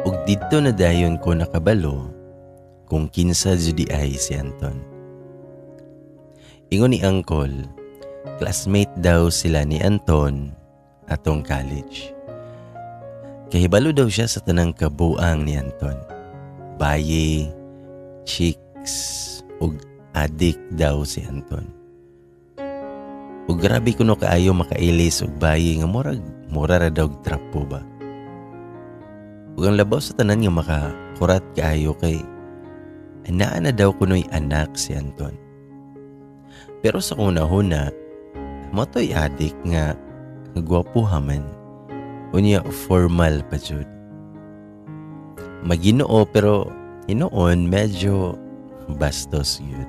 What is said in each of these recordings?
Ug didto na dayon ko nakabalo kung kinsa jud diay si Anton. Ingon ni Uncle, classmate daw sila ni Anton atong college. Kahibalo daw siya sa tanang kabuang ni Anton. Baye, chicks, ug adik daw si Anton. Ug grabe kuno kaayo makailis og baye nga murag mura ra daw og trapo ba. Ug ang labaw sa tanan nga makakurat kaayo kay naa na daw kuno'y anak si Anton. Pero sa una-una, mao to'y adik nga gwapo haman. Unya formal pa jud. Maginoo pero hinuon medyo bastos yun.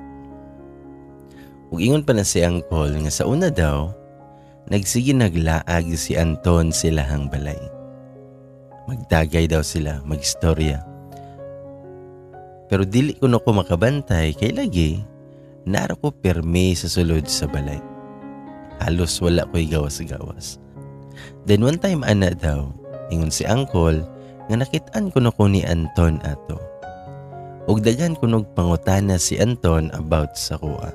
Ug ingon pa na si Uncle nga sa una daw, nagsige naglaag si Anton silahang balay. Magtagay daw sila, magstorya. Pero dili ko na ko makabantay kay lagi, nara ko permi sa sulod sa balay. Halos wala ko'y gawas-gawas. Then one time ana daw, ingon si Uncle nga nakitaan ko na ko ni Anton ato. Ug daghan kunog pangutana si Anton about sa kuha.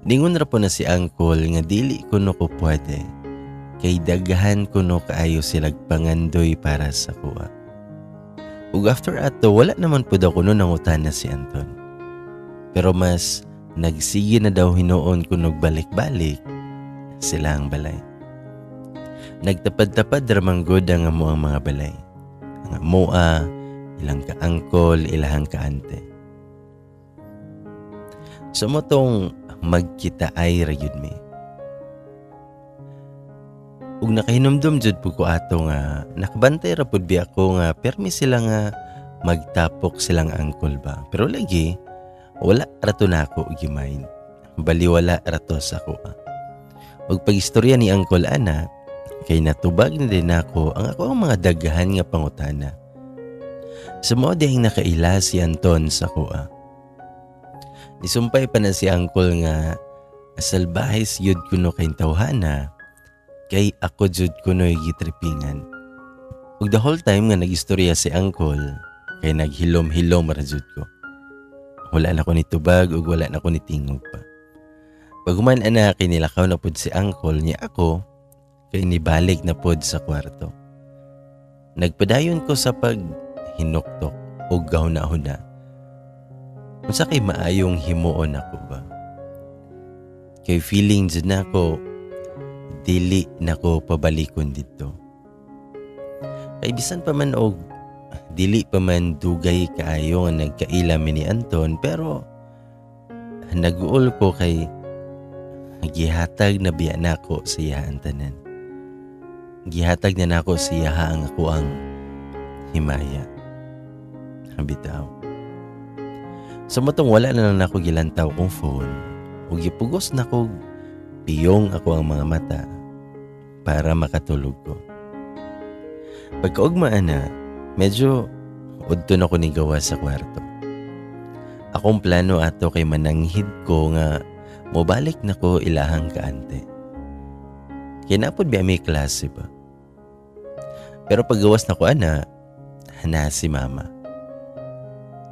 Ningon ra po na si Uncle nga dili kuno ko pwede kay daghan kuno kaayo silag pangandoy para sa kuha. Ug after ato wala naman pud ako kuno nangutana si Anton. Pero mas nagsige na daw hinuon kunog balik-balik sila ang balay. Nagtapad-tapad ra man gud ang amo ang mga balay. Ang amoa, ilang kaangkol, ilahang kaante. So mo tong magkita ay ra gyud mi. Ug nakahinumdum jud pud ko ato nga nakabantay ra pud bi ako nga permi sila nga magtapok silang angkol ba. Pero lagi wala ra to nako gi-mind. Baliwala ra to sa akoa. Ug pag-istorya ni Uncle ana, kay natubag na din ako ang ako ang mga daghan nga pangutana. Sa mao dihang nakaila si Anton sa kuha. Nisumpay pa na si Uncle nga salbahis yun kuno kay tawhana kay ako jud kuno'y gitripingan. Ug the whole time nga nagistorya si Uncle kay naghilom-hilom ra jud ko. Wala na ko ni tubag ug wala na ko ni tingog pa. Paghuman ana kay nilakaw na pud si Uncle niya ako kay nibalik na pod sa kwarto. Nagpadayon ko sa paghinuktok ug gahuna-huna. Unsa kay maayong himuon ako ba? Kay feeling jud nako dili nako pabalikon didto. Kay bisan pa man og dili pa man dugay kaayo nga nagkaila mi ni Anton, pero naguol ko kay gihatag na biya nako sa iya ang tanan. Gihatag na nako sa iya ang ako ang himaya. Bitaw. Sa matong wala na lang nako gilantaw kong phone ug gipugos nako piyong ako ang mga mata para makatulog ko. Pagkaugma ana, medyo udto na ko ni gawa sa kwarto. Akong plano ato kay mananghid ko nga mobalik na ko ilahang kaante. Kaya napod biya may klase ba? Pero paggawas na ko ana, hana si mama.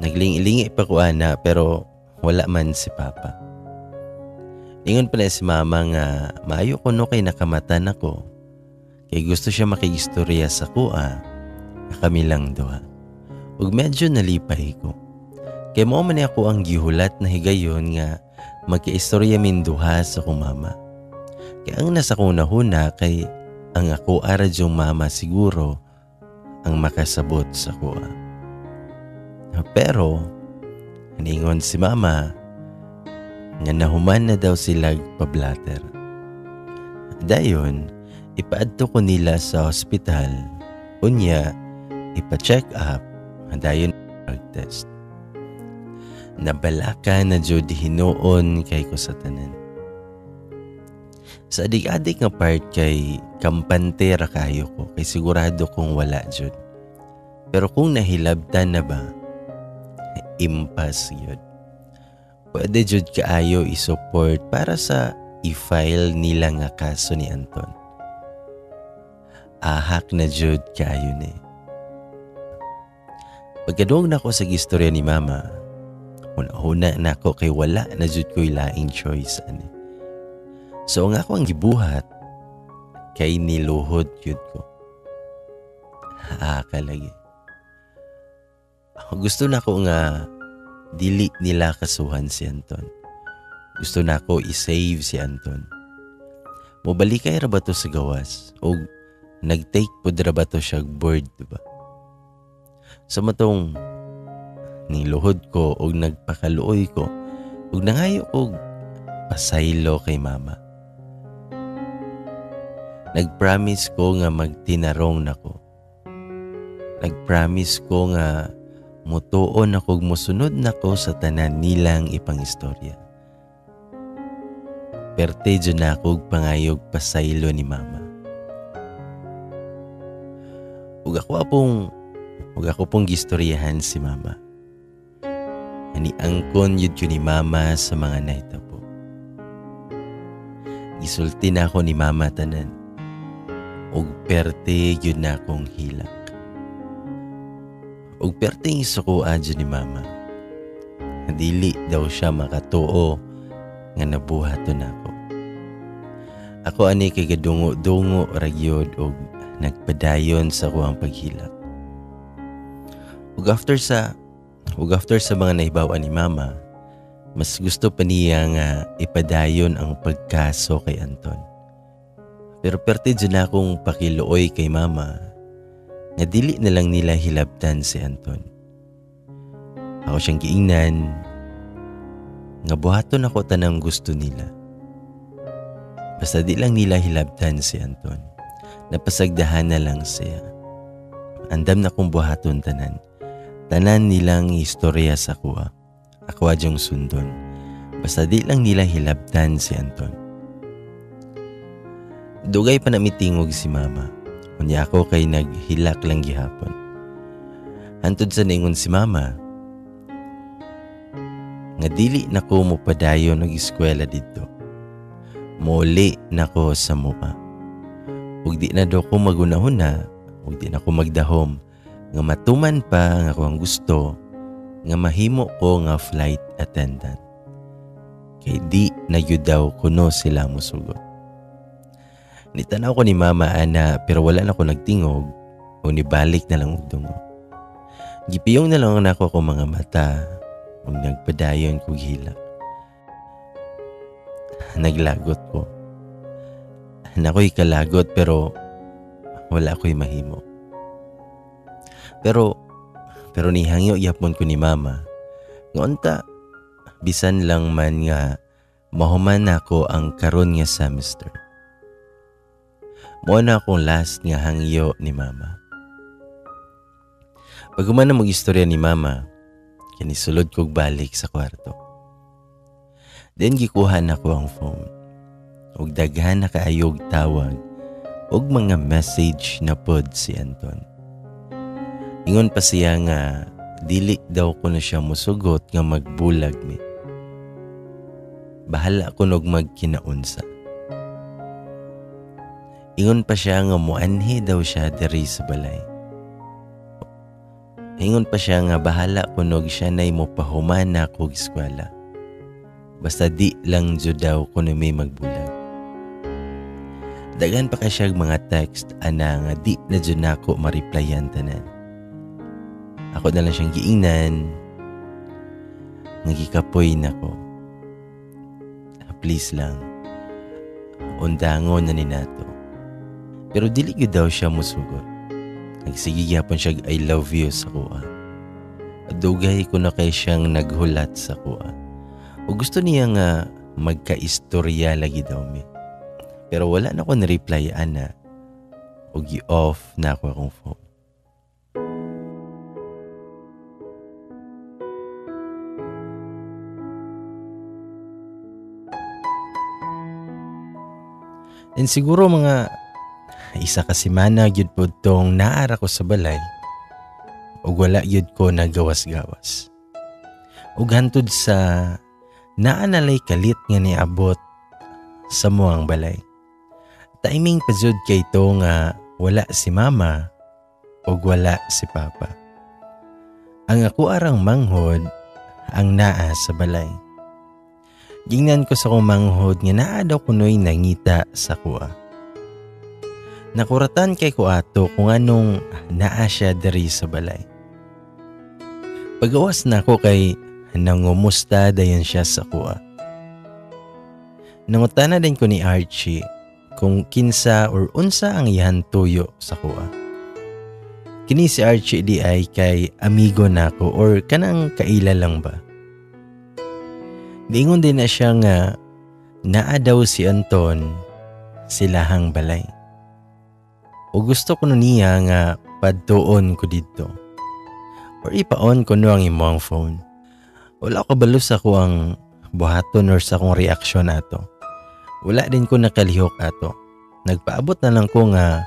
Naglingi-lingi pa ko ana pero wala man si papa. Ingon pa na si mama nga maayo ko no kay nakamata nako. Kay gusto siya makiistorya sa kuha na kami lang duha. Ug medyo nalipay ko. Kay mao man ako ang gihulat na higayon nga magkaistorya min duha sa akong mama. Kay ang nasa kuna-huna kay ang ako ara yung mama siguro ang makasabot sa kuha. Pero ningon si mama nga nahuman na daw sila pablatter. Dayon, ipaadto ko nila sa hospital. Unya, ipa-check up, dayon drug test. Nabalaka na jud hinuon kay ko sa tanan. Sa adik-adik nga part kay kampante ra kayo ko kay sigurado kong wala jud. Pero kung nahilabtan na ba, impas yun. Pwede jud kaayo i-support para sa i-file nila nga kaso ni Anton. Ahak na jud kaayo ni. Pagkadungog nako sa gistorya ni Mama, huna-huna nako kay wala na jud ko'y laing choice ani. So ang ako ang gibuhat kay niluhod jud ko. Kalagi. Gusto nako nga dili nila kasuhan si Anton. Gusto nako i-save si Anton. Mobalikay ra ba to sa gawas o nag-take pod ra ba to siya board, diba? Sa matong niluhod ko og nagpakaluoy ko og nangayo og pasaylo kay Mama. Nagpromise ko nga magtinarong nako. Nagpromise ko nga mutuon ako ug mosunod nako sa tanan nilang ipangistorya. Perte jud na ako og pangayog pasaylo ni Mama. Ug ako pong gistoryahan si Mama. Ani angkon yun ko ni Mama sa mga nahitabo. Gisulti na ako ni Mama tanan. Ug perte yun na akong hilak. Ug perting isukuan dyan ni Mama. Dili daw siya makatuo nga nabuhaton ako. Ako ani kay gadungo-dungo ragyod og nagpadayon sa kuang paghilak. Ug after sa mga nahibaw-an ni Mama, mas gusto pa niya nga ipadayon ang pagkaso kay Anton. Pero perte dyan akong pakiluoy kay Mama nga dili na lang nila hilabtan si Anton. Ako siyang giingnan nga buhaton ako tanang gusto nila. Basta di lang nila hilabtan si Anton. Napasagdahan na lang siya. Andam na kong buhaton tanan. Tanan nilang istorya sa kuha. Ako adyong sundon. Basta di lang nila hilabtan si Anton. Dugay pa na mitingog si Mama. Unya ako kay naghilak lang gihapon. Hantod sa ningon si Mama nga dili na ko mopadayon og eskwela didto. Muli na ko sa mua. Ug di na daw ko magunahuna, ug di na ko magdahom nga matuman pa nga ako ang gusto nga mahimo ko nga flight attendant. Kay di na gyud daw kuno sila mosugot. Nitanaw ko ni Mama ana pero wala na ko nagtingog o nibalik na lang og dungo. Gipiyong na lang nako ako mga mata ug nagpadayon kog hilak. Naglagot ko. Nako'y kalagot pero wala ko'y mahimo. Pero nihangyo yapon ko ni Mama. Ngonta bisan lang man nga mahuman nako ang karon nga semester. Mo na akong last nga hangyo ni Mama. Pag human na mag-istorya ni Mama, kinisulod kog balik sa kwarto. Then gikuha na ko ang phone. Ug daghan na kaayog tawag ug mga message na pod si Anton. Ingon pa siya nga dili daw ko na siya musugot nga magbulag mi. Bahala ko nog magkinaunsa. Ingon pa siya nga muanhi daw siya diri sa balay. Ingon pa siya nga bahala kunog siya na'y mopahuman na kog eskwela. Basta di lang jud daw kuno may magbulag. Daghan pa ka siya mga text ana nga di na jud nako ma-replyan tanan. Ako na lang siyang giingnan nga gikapoy nako. Please lang, undangon na ni nato. Pero dili gyud daw siya musugot. Nagsige gyapon siya I love you sa kuha. Dugay ko na kay siyang naghulat sa kuha. O gusto niya nga magka-istorya lagi daw mi. Pero wala na ko na-reply ana. O gi-off na ako akong phone. And siguro mga isa ka semana gyud po tong naara ko sa balay ug wala gyud ko nagawas-gawas. Ug hantod sa naa nalay kalit nga niabot sa muang balay. Timing pa jud kay to nga wala si mama ug wala si papa. Ang ako arang manghod ang naa sa balay. Gingnan ko sa akong manghod nga naa daw kunoy nangita sa kuha. Nakuratan kay ko ato kung anong naa siya diri sa balay. Pagawas na ako kay nangumusta dayon siya sa kuha. Nangutana din ko ni Archie kung kinsa or unsa ang iyahan tuyo sa kuha. Kini si Archie di ay kay amigo nako or kanang kaila lang ba. Diingon din na siya nga naa daw si Anton silahang balay. O gusto ko niya nga padtuon ko didto. Or ipa-on ko no ang imong phone. Wala ko kabalo sa ko ang buhaton or sa akong reaksyon ato. Wala din ko nakalihok ato. Nagpaabot na lang ko nga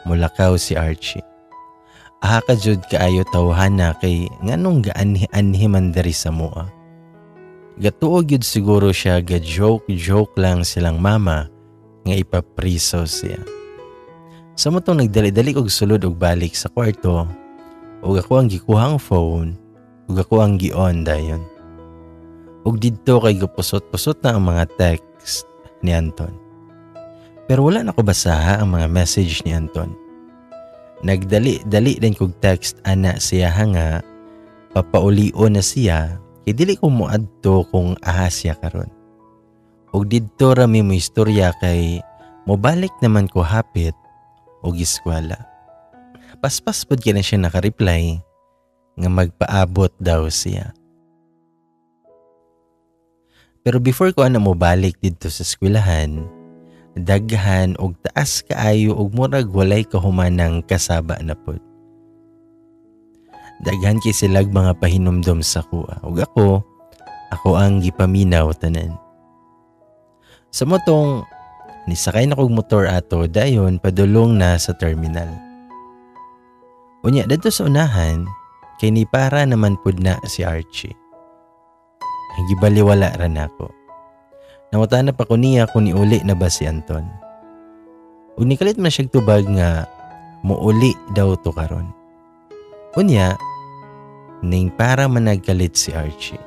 mulakaw si Archie. Aha ka jud kaayo tawhana kay nganong gaanhi-anhi man diri sa mua. Gatuo gyud siguro siya ga joke-joke lang silang mama nga ipapriso siya. Sa motong nagdali-dali og sulod og balik sa kwarto ug ako ang gikuhang phone ug ako ang gi-on dayon. Ug didto kay gapusot-pusot na ang mga text ni Anton. Pero wala na ko basaha ang mga message ni Anton. Nagdali-dali din kog text ana siya nga papaulio na siya kay dili ko moadto kung aha siya karon. Ug didto ra mi mo istorya kay mobalik naman ko hapit og eskwela. Paspas pud kay na siya naka-reply nga magpaabot daw siya. Pero before ko ana mobalik didto sa eskwelahan, daghan og taas kaayo og murag walay kahumanang kasaba na pod. Daghan kay silag mga pahinumdom sa kuha ug ako, ako ang gipaminaw tanan. Sa motong nisakay na kog motor ato dayon padulong na sa terminal. Unya didto sa unahan kay ni para naman pud na si Archie. Gibaliwala ra nako. Nangutana pa ko niya kung niuli na ba si Anton. Ug nikalit man siyag tubag nga muuli daw to karon. Unya, ning para man nagkalit si Archie.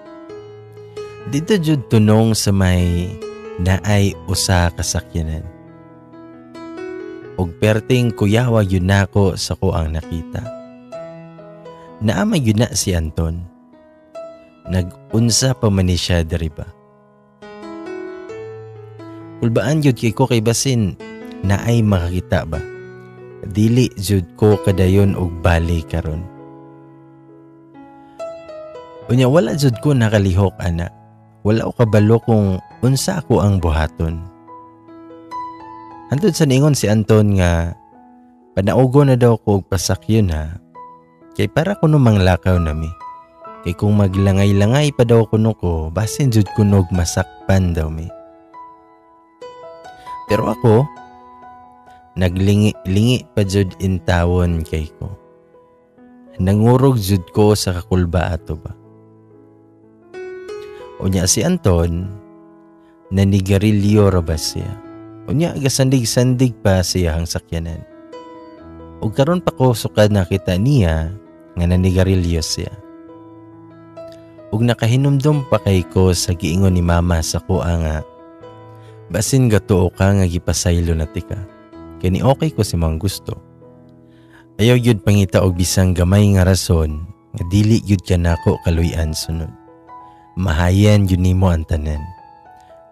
Dito jud tunong sa may naay usa ka sakyanan. Ug perting kuyawa gyud nako sa kuang nakita. Naamay gyud na si Anton. Nag-unsa pa man ni siya diri ba. Kulbaan gyud kay ko kay basin naay makakita ba. Dili jud ko kadayon og bali karon. Unya wala jud ko nakalihok ana. Wala ko kabalo kung unsa ako ang buhaton. Hantod sa niingon si Anton nga panaugo na daw ko og pasakyon ha. Kay para kuno manglakaw nami. Kay kung maglangay-langay pa daw kuno ko, basin jud kunog masakpan daw mi. Pero ako, naglingi-lingi pa jud intawon kay ko. Nangurog jud ko sa kakulba ato ba. Unya si Anton, nanigarilyo ra ba siya. Unya gasandig-sandig pa siya ang sakyanan. Ug karon pa ko sukad nakita niya nga nanigarilyo siya. Ug nakahinumdum pa kay ko sa giingon ni mama sa kuha nga basin gatuo ka nga gipasaylo na tika. Kay ni okay ko si mga gusto. Ayaw gyud pangita og bisang gamay nga rason nga dili gyud ka nako kaluy-an sunod. Mahayan gyud nimo ang tanan.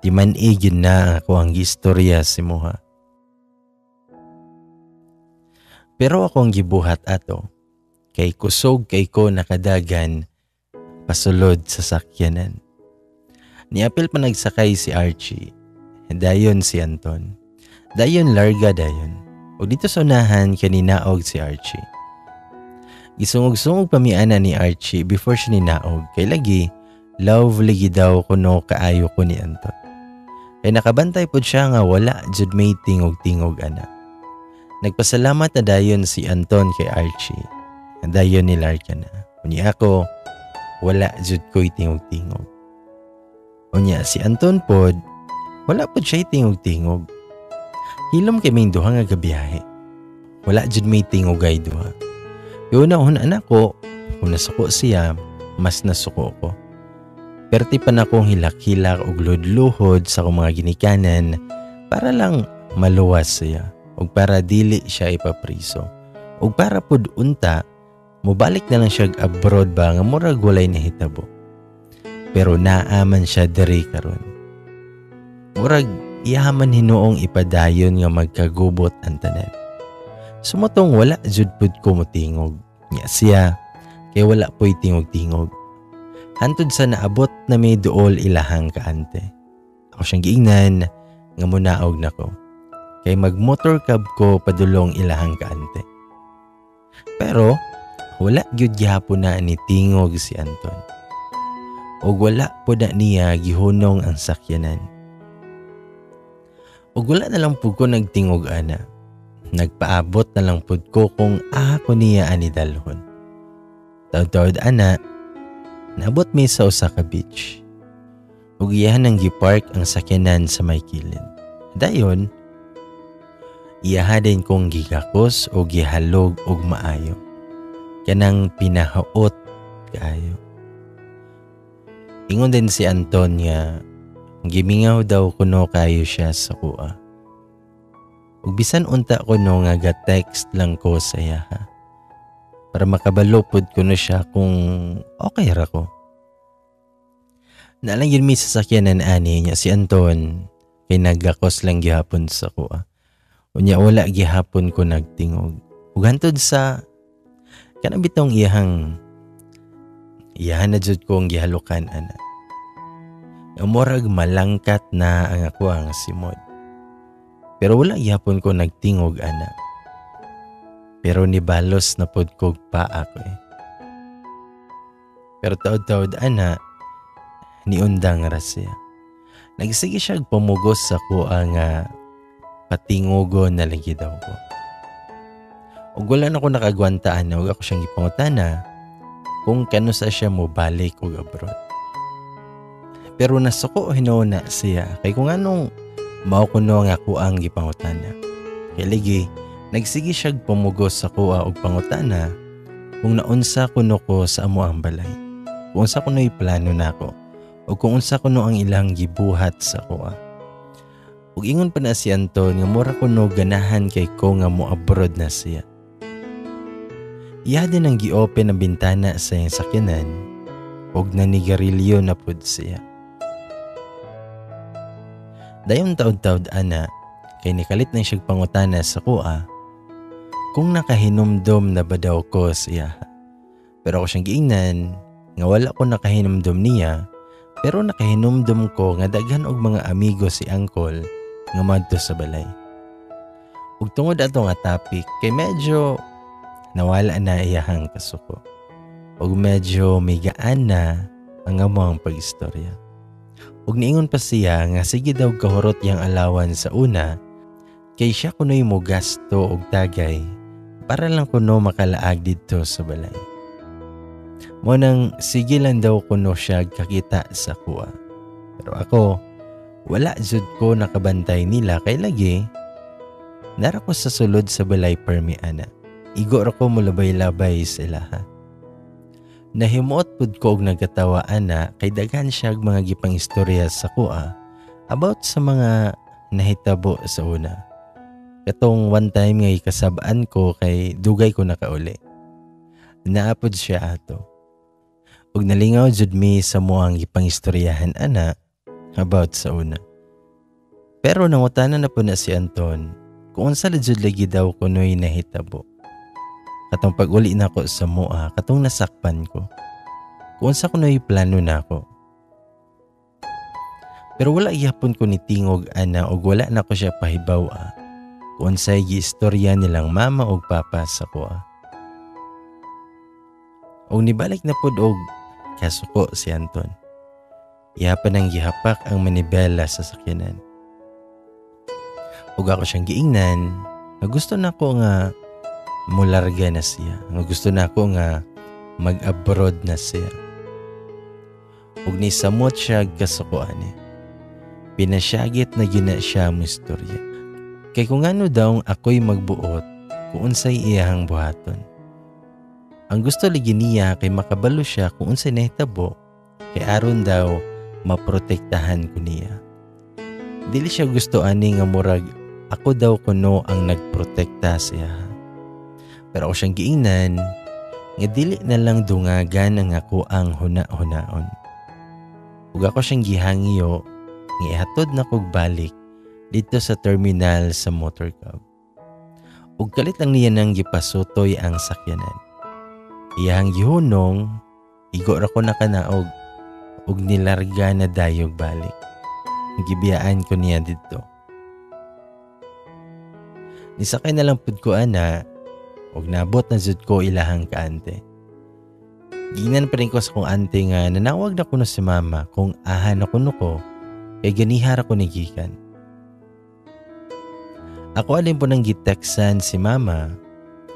Timan-i gyud na ako ang gistorya si muha. Pero ako ang gibuhat ato kay kusog kay ko nakadagan pasulod sa sakyanan. Niapil pa nagsakay si Archie, dayon si Anton. Dayon larga dayon. O dito sa unahan kaninaog si Archie. Gisungog-sungog pa mi ana ni Archie before siya ninaog. Kay lagi, lovely daw kuno kaayo ko ni Anton. Kay nakabantay pod siya nga wala jud may tingog-tingog ana. Nagpasalamat na dayon si Anton kay Archie. Dayon ni larga na. Unya ako, wala jud ko'y tingog-tingog. Unya si Anton pod, Wala pud siya tingog-tingog. Hilom kay ming duha nga gabiyahe. Wala jud may tingogay duha. Una-una nako, kung nasuko siya, mas nasuko ko. Perti pa na akong hilak-hilak og luhod-luhod sa akong mga ginikanan para lang maluwas siya ug para dili siya ipapriso. Ug para pud unta mobalik na lang siya abroad ba nga murag walay nahitabo. Pero naa man siya diri karon. Murag iyaman hinuong ipadayon nga magkagubot ang tanan. Sumotong wala jud pud ko motingog. Nya siya kay wala po'y tingog-tingog. Hantod sa naabot na may duol ilahang kaante. Ako siyang giingnan nga munaog nako. Kay magmotor cab ko padulong ilahang kaante. Pero wala gyud gihapon na ni tingog si Anton. Ug wala pud na niya gihunong ang sakyanan. Ug wala na lang pud ko nagtingog ana. Nagpaabot na lang pud ko kung aha ko niya ani dalhon. Taud-taud ana, naabot mi sa usa ka beach. Ug iyahan ang gipark ang sakyanan sa may kilid. Dayon, iyaha din kong gigakos o gihalog og maayo. Kanang pinahaot kaayo. Ingon din si Anton nga gimingaw daw kuno kayo siya sa kuha. Ug bisan unta kuno nga ga-text lang ko sa iyaha. Para makabalo pud kuno siya kung okay ra ko. Naalang yun mi sa sakyanan ani niya si Anton kay nagakos lang gihapon sa kuha. Unya wala gihapon ko nagtingog. Ug hantod sa kanang bitong iyahang iyahan na jud ko ang gihalukan ana. Murag malangkat na ang ako ang simod. Pero wala gihapon ko nagtingog ana. Pero nibalos na pod kog paa ko eh. Pero taod-taod ana, niundang ra siya. Nagsige siya pumugos sa kuha nga patingugo na lagi daw ko. Ug wala na ko nakagwantaan na ug ako siyang gipangutana kung kanusa siya mo balik og abroad. Pero nasuko hinuon na siya kay kung anong mao kuno nga ako ang gipangutana. Kay ligi, nagsige siya pumugos sa kuha og pangutana kung naunsa kuno ko sa amo ang balay. Kung unsa kuno'y plano nako o kung unsa kuno ang ilang gibuhat sa kuha. Ug ingon pa na si Anton nga mura kuno ganahan kay ko nga mo abroad na siya. Iya din ang gi-open ang bintana sa iyang sakyanan ug nanigarilyo na pud siya. Dayon taod-taod ana kay nikalit na siyang pangutana sa kuha kung nakahinumdom na ba daw ko sa iya. Pero ako siyang giingnan nga wala ko nakahinumdom niya, pero nakahinumdom ko nga daghan og mga amigo si uncle nga madto sa balay. Ug tungod ato nga topic kay medyo nawala na iyahang kasuko. Ug medyo migaan na ang among pag-istorya. Ug niingon pa siya nga sige daw kahurot yang alawan sa una kay siya kuno'y mo gasto og tagay para lang kuno makalaag didto sa balay. Mo nang sige lang daw kuno siya kakita sa kuha. Pero ako, wala jud ko nakabantay nila kay lagi nara ko sa sulod sa balay permi ana. Igo ra ko mulabay-labay sa ilaha. Nahimuot pud ko og nagkatawa ana kay daghan siya og mga gipangistorya sa kuha about sa mga nahitabo sa una. Katong one time nga ikasab-an ko kay dugay ko nakauli. Naapod siya ato. Ug nalingaw jud mi sa muang gipangistoryahan ana about sa una. Pero nangutana na po na si Anton kung unsa jud lagi daw kunoy nahitabo. Katong pag-uli nako sa mua, katong nasakpan ko. Kung unsa kunoy plano nako. Pero wala gihapon ko ni tingog ana ug wala nako siya pahibaw-a kung unsay giistorya nilang mama ug papa sa kuha. Og nibalik na pud og kasuko si Anton. Iya pa nang gihapak ang manibela sa sakyanan. Ug ako siyang giingnan nga gusto nako nga mularga na siya. Nga gusto nako nga mag-abroad na siya. Ug nisamot siya kasukoan eh. Pinasyagit na gyud na siya mo istorya. Kay kung ano daw ako'y magbuot kung unsay iyahang buhaton. Ang gusto lagi niya kay makabalo siya kung unsay nahitabo kay aron daw maprotektahan ko niya. Dili siya gusto ani nga murag ako daw kuno ang nagprotekta siya. Pero ako siyang giingnan nga dili na lang dungagan ang ako ang huna-hunaon. Ug ako siyang gihangyo nga ihatod na kog balik dito sa terminal sa motorcab. Ug kalit lang niya nang gipasutoy ang sakyanan. Iyahang gihunong, igo ra ko nakanaog ug nilarga na dayog balik. Gibiyaan ko niya didto. Nisakay na lang pud ko ana ug nabot na jud ko ilahang kaante. Giingnan pa rin ko sa kong ante nga nanawag na kuno si mama kung aha na kuno ko kay ganiha ra ko ni gikan. Ako alin po nang giteksan si mama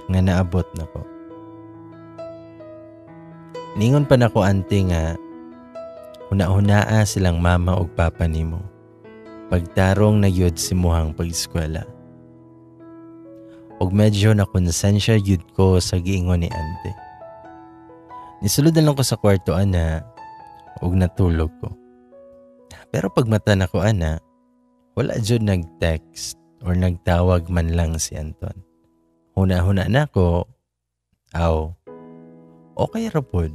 nga naabot na ko. Ningon pa nako ante nga huna-hunaa silang mama og papa nimo. Pagtarong na gyud si muhang pag-eskwela. Og medyo na konsensya gyud ko sa giingon ni ante. Nisulod na lang ko sa kwarto ana og natulog ko. Pero pagmata nako ana, wala jud nag-text or nagtawag man lang si Anton. Huna-huna na ko, aw, okay ra pod.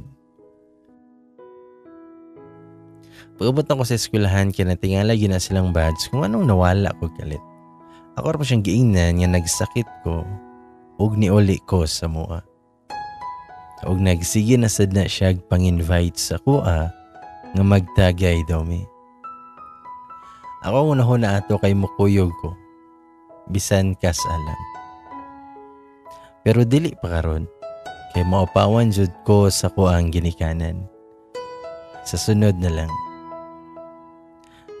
Pag-abot ako sa eskwelahan, kinatingala gyud na silang badge kung anong nawala ko kalit. Ako ra pa siyang giingnan nga nagsakit ko ug niuli ko sa mua. Ug nagsige na sad na siya pang-invite sa kuha nga magtagay daw mi. Ako ang unahon na ato kay mukuyog ko, bisan kas alam. Pero dili pa karon, kay maupawan jud ko sa kuang ginikanan. Sa sunod na lang.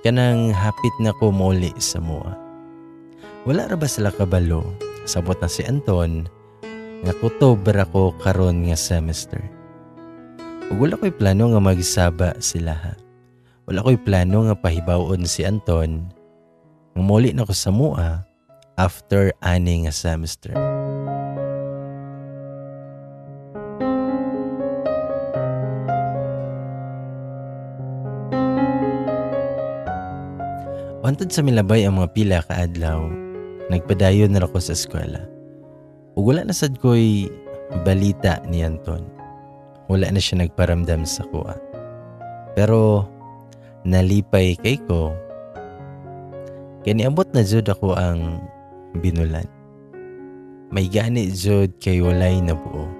Kanang hapit na ko muli sa mua. Wala ra ba sila kabalo? Sabot na si Anton nga kutob ra ko karon nga semester. Ug wala ko'y plano nga magsaba sila ha. Wala ko'y plano nga pahibawon si Anton nga muli na ko sa mua after ani nga semester. Wantod sa milabay ang mga pila ka adlaw, nagpadayon na ako sa eskwela. Ug wala na sad ko'y balita ni Anton. Wala na siya nagparamdam sa kuha. Pero nalipay kay ko, kay niabot na jud ako ang binulan. May gani jud kay walay nabuo.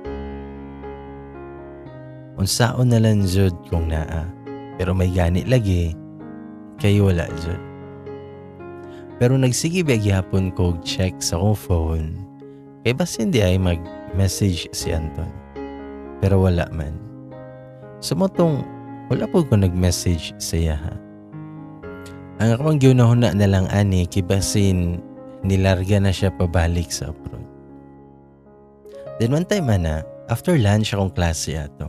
Unsaon na lang jud kung naa, pero may gani lagi kay wala jud. Pero nagsige ba gihapon ko check sa akong phone, kay basin di ay mag-message si Anton. Pero wala man. Sumotong wala po ko nag-message sa iya ha. Ang akong giunahuna na lang ani kay basin nilarga na siya pabalik sa abroad. Then one time ana, after lunch akong klase ato.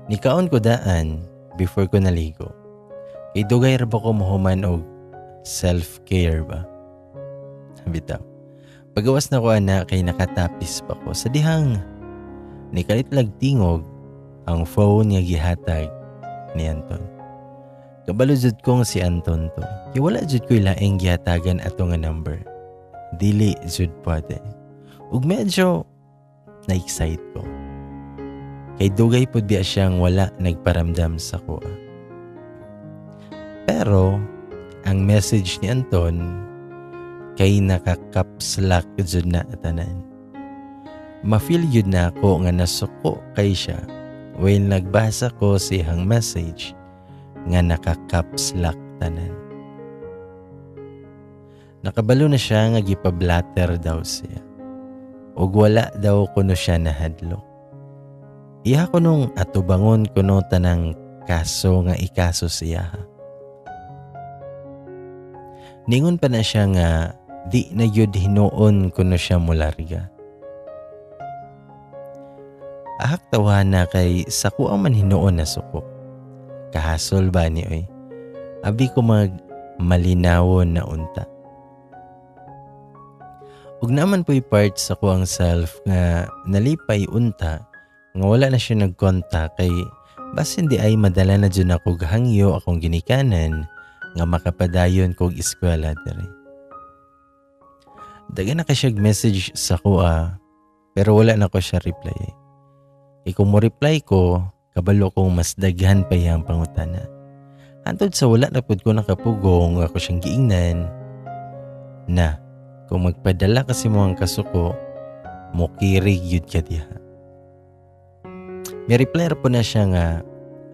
Nikaon ko daan before ko naligo. Kay dugay ra ba ko mohuman og self-care ba? Bitaw. Pagawas na ko ana kay nakatapis pa ko sa dihang nikalit lag tingog ang phone nga gihatag ni Anton. Kabalo jud kong si Anton to. Kay wala jud ko'y laing gihatagan ato nga number. Dili jud pwede. Ug medyo na-excite ko. Kay dugay pud biya siyang wala nagparamdam sa kuha. Pero ang message ni Anton kay naka-caps lock jud na tanan. Ma-feel jud na ako nga nasuko kay siya when nagbasa ko siyang message nga naka-caps lock tanan. Nakabalo na siya nga gipablatter daw siya. Ug wala daw kuno siya nahadlok. Iha ko nung atubangon kuno tanang kaso nga ikaso siya. Ningon pa na siya nga di na yun hinuon kuno siya mularga. Ahak tawa na kay sako ang man hinuon na suko. Kahasol ba ni oy? Abi ko mag malinawon na unta. Ug naman po'y part sa kuang self nga nalipay unta nga wala na siya nagkontak kay basin di ay madala na dyan ako hangyo akong ginikanan nga makapadayon kog eskwela diri. Dagan na ka siya message sa kuha pero wala na ko siya reply. E kung mo reply ko, kabalo kong mas daghan pa iyang pangutana. Hantod sa wala na pud ko nakapugong ako siyang giingnan na kung magpadala kasi mo ang kasuko, mukirig yun ka diha. May reply po na siya nga,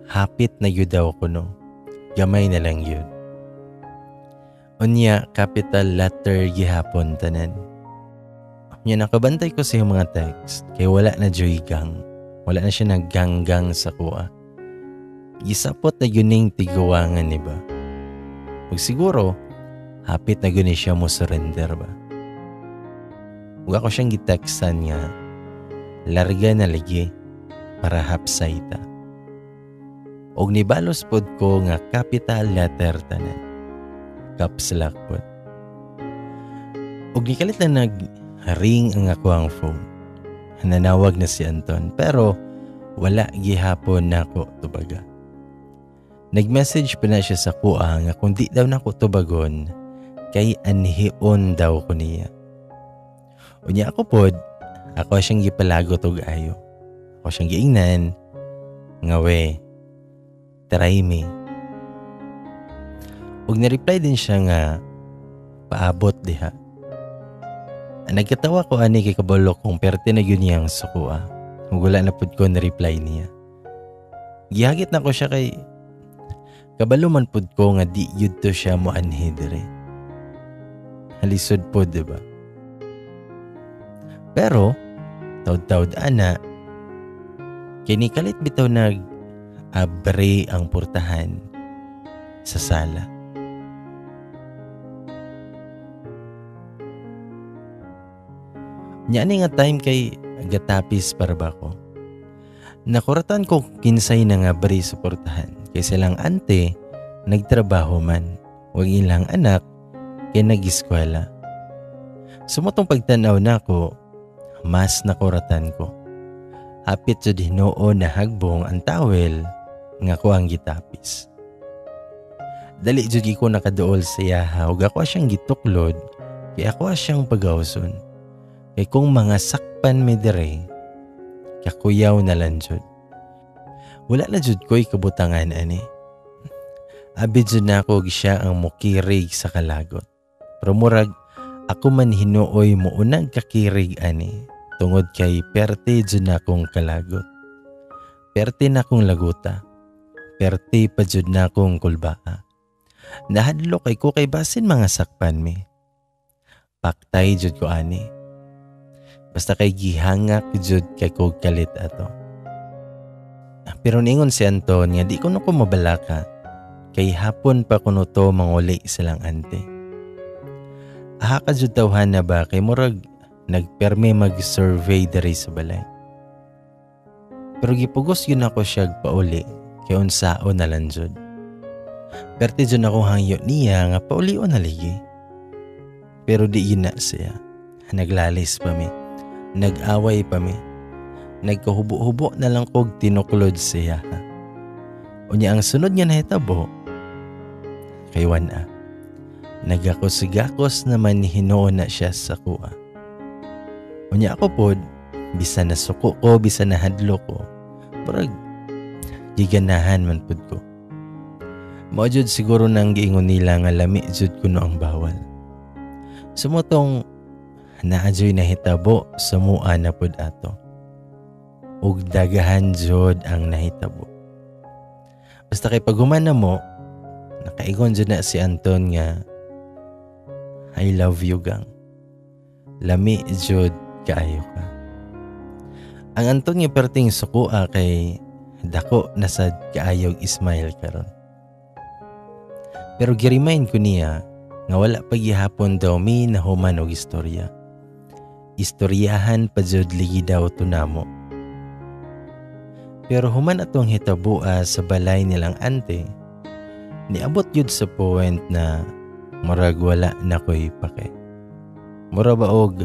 hapit na yun daw ko no, gamay na lang yun. Unya, capital letter gihapon tanan. Unya, nakabantay ko sa iyong mga text, kay wala na joy gang. Wala na siya nagganggang sa kuha. Gisapot na yun ning tiguangan, ni ba? Ug siguro, hapit na yun siya mo surrender ba? Ug ako siyang gitekstan nga, larga na lagi para hapsay ta. Og nibalos pod ko nga capital letter tanan. Caps lock pod. Og nikalit na nag-ring ang ako ang phone. Nanawag na si Anton pero wala gihapon nako tubaga. Nag-message pa na siya sa kuha nga kung di daw nako tubagon kay anhion daw ko niya. Unya ako pod, ako siyang gipalagot og ayo. Ako siyang giingnan nga we, try me. Ug ni-reply din siya nga paabot diha. Nagkatawa ko ani kay kabalo kung perte na yun niyang sukuha. Ug wala na pud ko ni-reply niya. Gihagit na ko siya kay kabalo man pud ko nga di yud to siya mo anhi dire. Halisod pod, diba? Pero taud-taud ana kini kalit bitaw nag abre ang portahan sa sala. Nya ani nga time kay gatapis para ba ko. Nakuratan ko kinsay na nga bri sa portahan kay silang ante nagtrabaho man wag ilang anak kay nag-eskwela. Sumotong pagtan-aw nako, mas nakuratan ko. Hapit jud hinuon na hagbong ang tawel nga ko ang gitapis. Dali jud ko nakaduol sa iyaha ug ako siyang gituklod kay ako siyang pagawson. Kay kung mga sakpan mi dire, kakuyaw na lang jud. Wala na jud ko'y kabutangan ani. Abi jud na ako og siya ang mukirig sa kalagot. Pero murag ako man hinuoy muunang kakirig ani tungod kay perte jud na akong kalagot. Perte na akong laguta. Perte pa jud na akong kulbaa. Nahadlok kay ko kay basin mga sakpan mi. Paktay jud ko ani. Basta kay gihangak jud kay ko kalit ato. Pero ningon si Anton nga di ko no ko mabalaka kay hapon pa kuno to manguli silang ante. Aha ka jud tawhan na ba kay murag nagperme mag-survey diri sa balay. Pero gipugos yun ako siya pauli kay unsao na lang jud. Perte jud ako hangyo niya nga pauli o naligi. Pero di yun na siya. Naglalis pa mi. Nag-away pa mi. Nagkahubo-hubo na lang kog tinuklod siya. Unya ang sunod nga nahitabo kay wana. Nagakos-gakos naman hinuon na siya sa kuha. Unya ako pod, bisan nasuko ko, bisan nahadlo ko, parang giganahan man pod ko. Mao jud siguro nang giingon nila nga lami jud kuno ang bawal. Sumotong naadyoy nahitabo sa mua na pod ato. Ug dagahan jud ang nahitabo. Basta kay paghuman na mo, nakaigon jud na si Anton nga I love you gang. Lami jud kaayo ka. Ang Anton nga perting sukua kay dako na sad kaayog smile karon. Pero gi-remind ko niya nga wala pa gihapon daw mi nahuman og istorya. Istoryahan pa jud ligi daw to namo. Pero human atong hitabua sa balay nilang ante, Niabot yun sa point na murag wala na ko'y pake. Mura ba og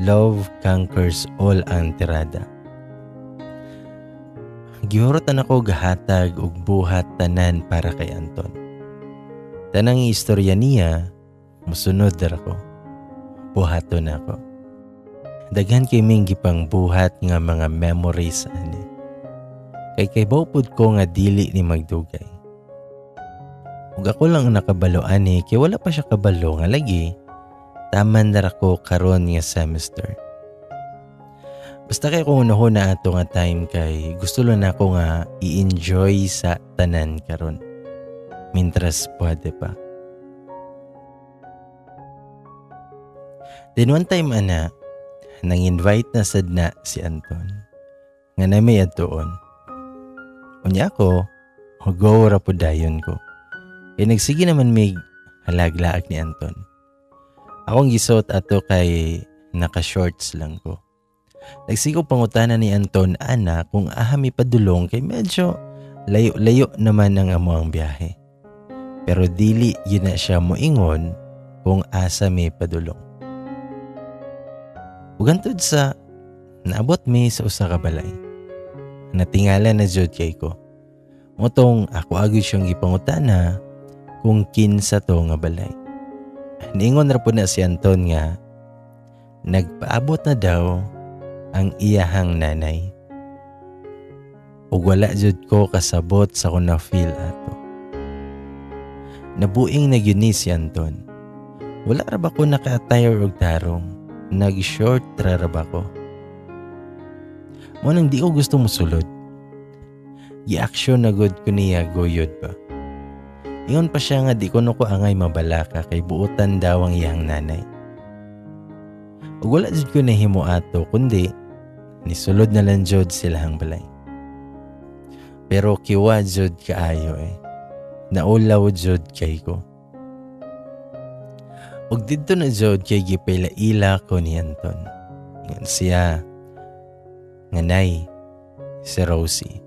love conquers all ang tirada. Gihurotan ako gahatag og buhat tanan para kay Anton. Tanang istorya niya, musunod ra ko. Buhaton ako. Daghan kay ming gipang buhat nga mga memories ani. Kay kaybaw pud ko nga dili ni magdugay. Ug ako lang ang nakabalo ani kay wala pa siya kabalo nga lagi taman na ra ko karon nga semester. Basta kay kung na ato nga time kay gusto lang nako nga i-enjoy sa tanan karon. Mintras pwede pa. Then one time ana, nang-invite na sad na si Anton. Nga na may adtuon. Unya ako, go ra pud dayon ko. Kay nagsige naman may halaglaag ni Anton. Akong gisuot ato kay naka-shorts lang ko. Nagsigo pangutana ni Anton ana kung aha mi padulong kay medyo layo-layo naman ang amo ang biyahe. Pero dili yun na siya moingon kung asa mi padulong. Ug hantod sa naabot mi sa usa ka balay. Natingala na jud kay ko. Motong ako agad siyang gipangutana kung kinsa to nga balay. Niingon ra pud na si Anton nga nagpaabot na daw ang iyahang nanay. Ug wala jud ko kasabot sa kung na-feel ato. Nabuing na gyud ni si Anton. Wala ra ba ko naka-attire og tarong? Nag-short ra ra ba ko? Mo nang di ko gusto musulod. Gi-action na gud ko niya guyod ba. Ingon pa siya nga di ko no ko angay mabalaka kay buotan daw ang iyang nanay. Ug wala jud ko nahimo ato kundi nisulod na lang jud silahang balay. Pero kiwa jud kaayo eh. Naulaw jud kay ko. Ug didto na jud kay gipaila-ila ko ni Anton. Ingon siya nga nay si Rosie.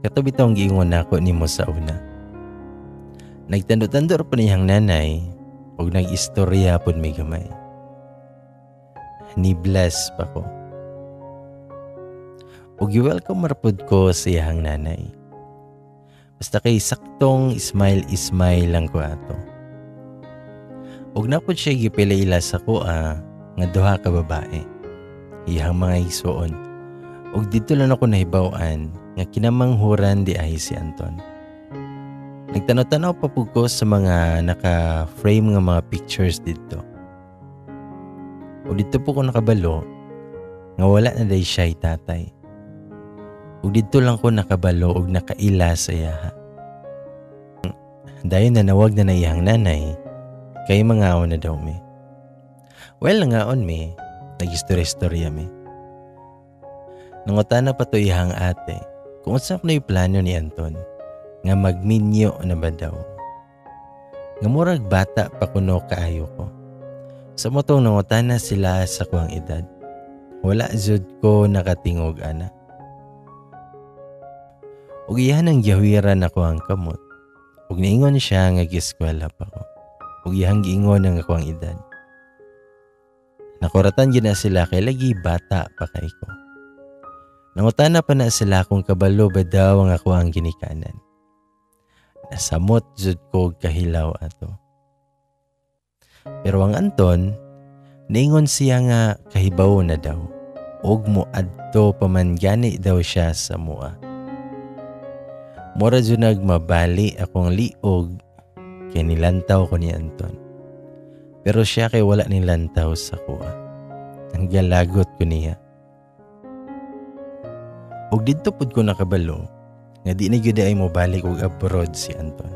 Kato bitong giingon nako nimo sa una. Nagtando-tando ra pa niyang nanay ug nag-istorya pud mi gamay. Ni-bless pa ko. Ug gi-welcome ra pud ko sa iyang nanay. Basta kay saktong smile-smile lang ko ato. Ug napud siya gipila-ila sa kuha nga duha ka babae. Iyang mga igsuon. Ug didto lang ako nahibaw-an nga kinamanghuran di ay si Anton. Nagtanaw-tanaw pa pud ko sa mga naka-frame nga mga pictures didto. Ug didto po ko nakabalo nga wala na day siya'y tatay. Ug didto lang ko nakabalo og nakaila sa iyaha. Dayon nanawag na na iyang nanay kay mangaon na daw mi. Well, nangaon mi, nag-istorya-istorya mi. Nangutana pa to iyang ate kung unsa kuno'y plano ni Anton nga magminyo na ba daw. Nga murag bata pa kuno kaayo ko. Sa motong nangutana sila sa kuang edad. Wala jud ko nakatingog ana. Ug iyan ang gihawiran ako ang kamot. Ug niingon siya nga gieskwela pa ko. Ug iyang giingon ang ako ang edad. Nakuratan gyud na sila kay lagi bata pa kay ko. Nangutana pa na sila kung kabalo ba daw ang ako ang ginikanan. Nasamot jud ko kahilaw ato. Pero ang Anton, niingon siya nga kahibaw na daw. Og moadto pa man gani daw siya sa mua. Mura jud nagmabali akong liog kay nilantaw ko ni Anton. Pero siya kay wala nilantaw sa kuha. Ang galagot ko niya. Og didto pud ko nakabalo nga di na gyud ay mobalik og abroad si Anton.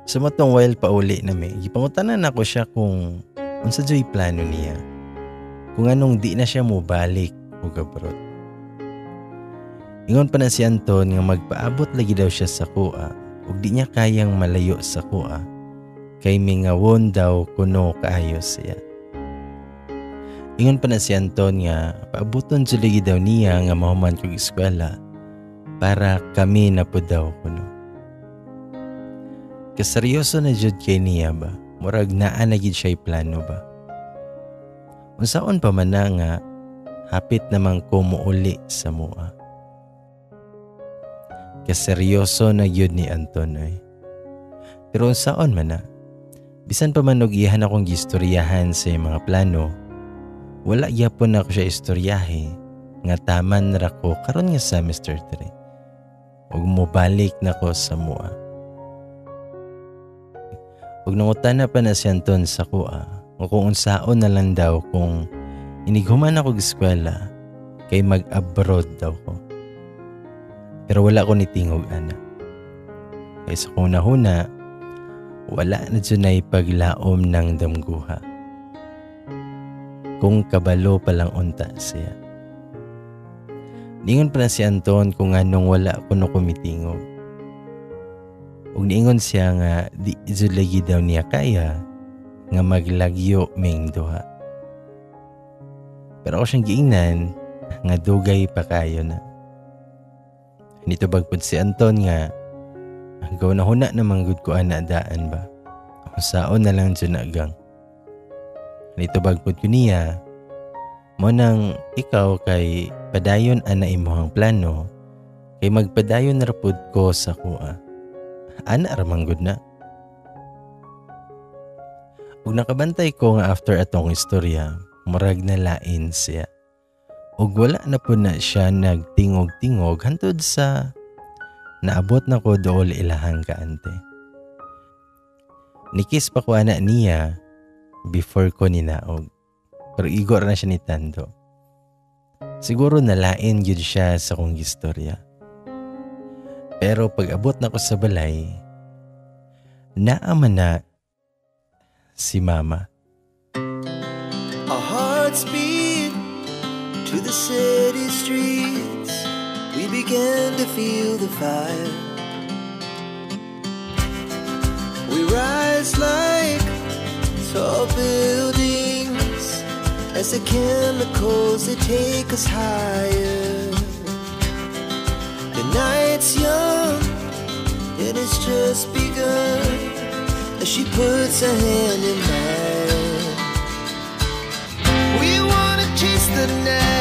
Sa matong while pauli na mi, gipangutanan nako siya kung unsa joy plano niya. Kung anong di na siya mobalik og abroad. Ingon pa na si Anton nga magpaabot lagi daw siya sa kuha ug di niya kayang malayo sa kuha kay mingawon daw kuno kaayo siya. Ingon pa na si Anton nga paabuton jud lagi daw niya nga mahuman kog eskwela para kami na pud daw kuno. Kaseryoso na jud kay niya ba? Murag naa na gid siya plano ba? Unsaon pa man na nga hapit naman ko muuli sa mua. Kaseryoso na gyud ni Anton ay. Pero unsaon man na? Bisan pa man og iyahan akong gistoryahan sa iyang mga plano, wala gyapon ako siya istoryahe nga taman ra ko karon nga semester 3. Ug mobalik na ko sa mua. Ug nangutana pa na si Anton sa kuha o kung unsaon na lang daw kung inighuman ako eskwela kay mag-abroad daw ko. Pero wala ko nitingog ana. Kay sa kuna-huna, wala na dyan ay paglaom ng damguha. Kung kabalo pa lang unta siya. Ningon pa na si Anton kung anong wala ko no kumitingog. Ug niingon siya nga di jud lagi daw niya kaya nga maglagyo ming duha. Pero ako siyang giingnan nga dugay pa kayo na. Nitubag pud si Anton nga gaw na huna naman gud ko ana daan ba. Saon na lang dyan agang. Nitubag pud ko niya mo nang ikaw kay padayon ana imuhang plano kay magpadayon ra pud ko sa kuha. Ana ra man gud na. Ug nakabantay ko nga after atong istorya, murag na lain siya. Ug wala na pud na siya nagtingog-tingog hantod sa naabot na ko dool ilahang kaante. Nikis pa ko ana niya before ko ninaog. Pero igor na siya ni Tando. Siguro nalain gyud siya sa kong istorya. Pero pag abot na ko sa balay, naa man na si Mama. Our hearts beat to the city streets. We began to feel the fire. We rise like tall buildings as the chemicals, they take us higher. The night's young and it's just begun as she puts her hand in mine. We wanna chase the night.